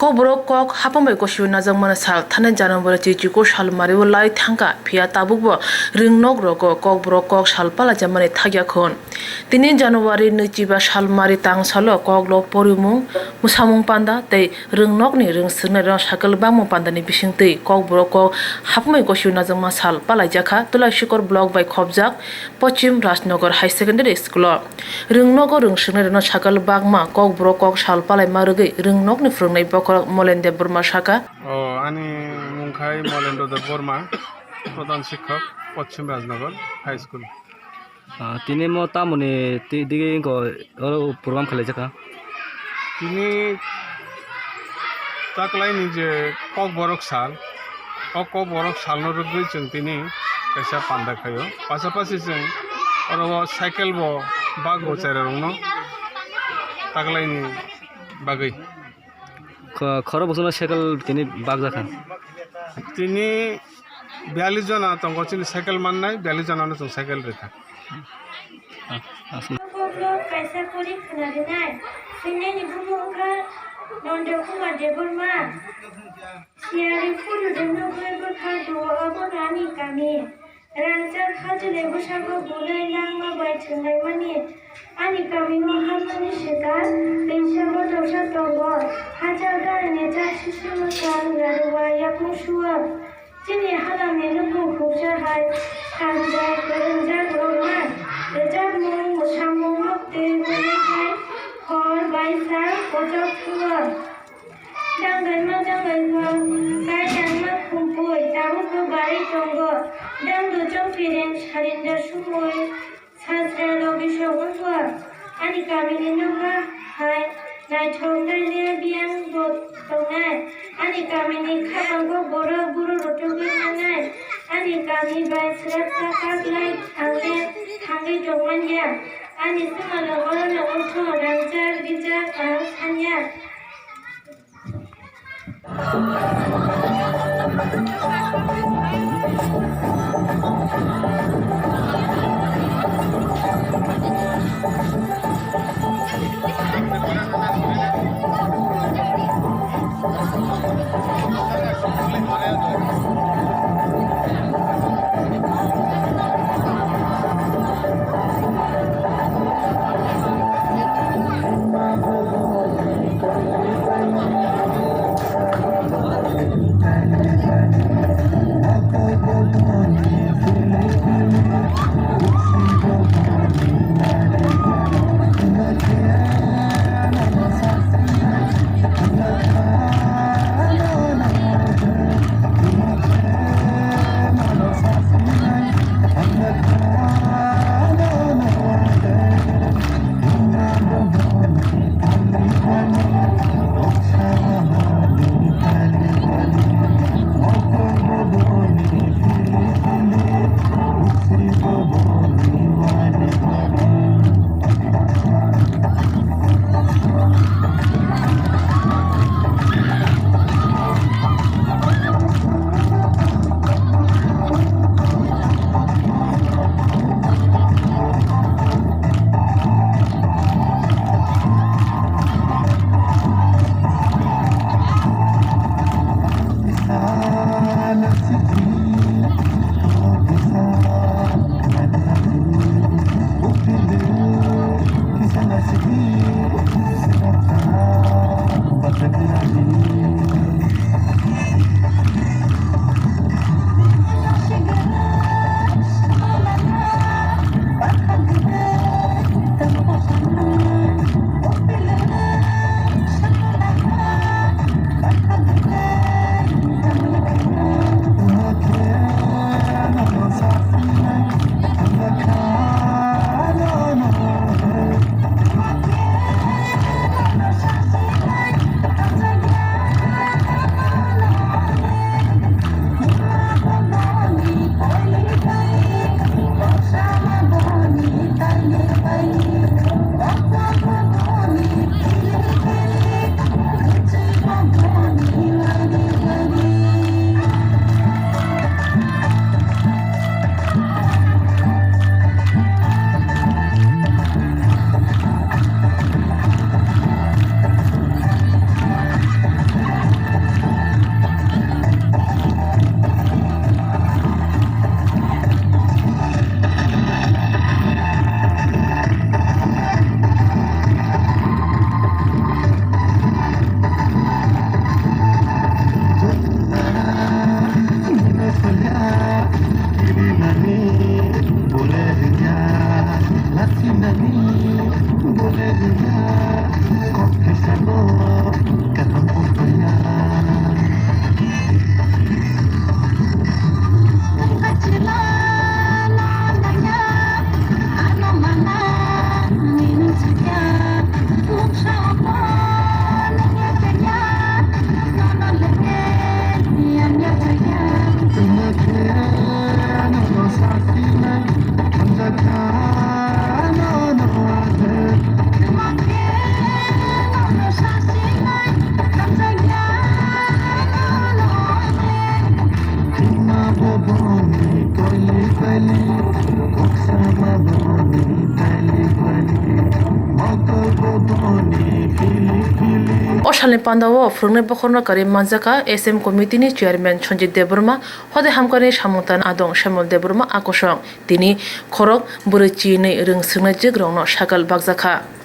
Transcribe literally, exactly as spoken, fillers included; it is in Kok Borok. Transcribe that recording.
Kokborok kok hapang bai kosio najakmani sal, thani January chichiko sal mario lai thangkha, phiya tabukbo rwngnok rogo Kokborok kok sal palaijakmani thakya khun. Tini January nwichiba sal mari tang salo koklok porimung, mwsamung panda tei rwngnokni rwngswrwngnairok sakal bangmung pandani bisingtwi Kokborok kok hapang bai kosio najakma sal palaijakha Tulaisikor block bai khopjak Pochim Rajnagar High Secondary School o. Rwngnogo rwngswrwngnairokno sakal bakma Kokborok kok sal palaima rwgwi rwngnokni phwrwngnai bokhorok Molen Debbarma sakha. O, ani mung khai Molendra Debbarma, Pradhan Shikkok, Pochim Rajnagar High School. Ah, tini mo tamoni ti-, digi wngkha oro program khlaijakha? Tini taklaini je Kokborok sal, o Kokborok salno rwgwi chwng tini kaisa panda khaio. Pasapasi chwng oro o cycle bo bak bo cherairokno taklaini bagwi. Kho-, khoro bosongno cycle tini bakjakha? Tini biyallis jona tongo chini cycle mannai, biyallis jonano chwng cycle rikha. Kokborok kaisa pori khwna rinai. Sinini bumung wngkha Nondo Kumar Debbarma. Siyari phuru rwngnokni bwkha duo abono ani kami. Rangchak hachwlwi bwskango bunai langma bai thwnglaimani. Ani kamio hapmani swkang twisa botorsa tongo. Hachal ganani chak sisima kang narwkma yakung suo. Chini halamni nukhung khuksa hai kanjak kwrwngjak rwkma rwchapmung mwsamung muktwi mwnwi hai hor bai sa kochok thuo. Dangdaima dangdaima, kaidangma khumpui, tabukbo barwi tongo. Dangdo chongpireng sarinda sumui, sajra logisok wngkha. Ani kamini nokha hai naithok tei le biyang bo tongnai. Ani kamini khapango borok buru rutugwi manai. Ani kami bai swrapsa kaklai thangwi, thangwi tongmanya. Ani swmalo orono wngkha rangchak rijak ang sanya. Salni pandao phwrwngnai bokhorno karwi manjakha S M committee ni chairman Sanjit Debbarma, hodai hamkrai samung tanai adong Shyamol Debbarma a kosong. Tini khorok bwrwi chinwi rwng swngnaijwk rokno sakal bakjakha.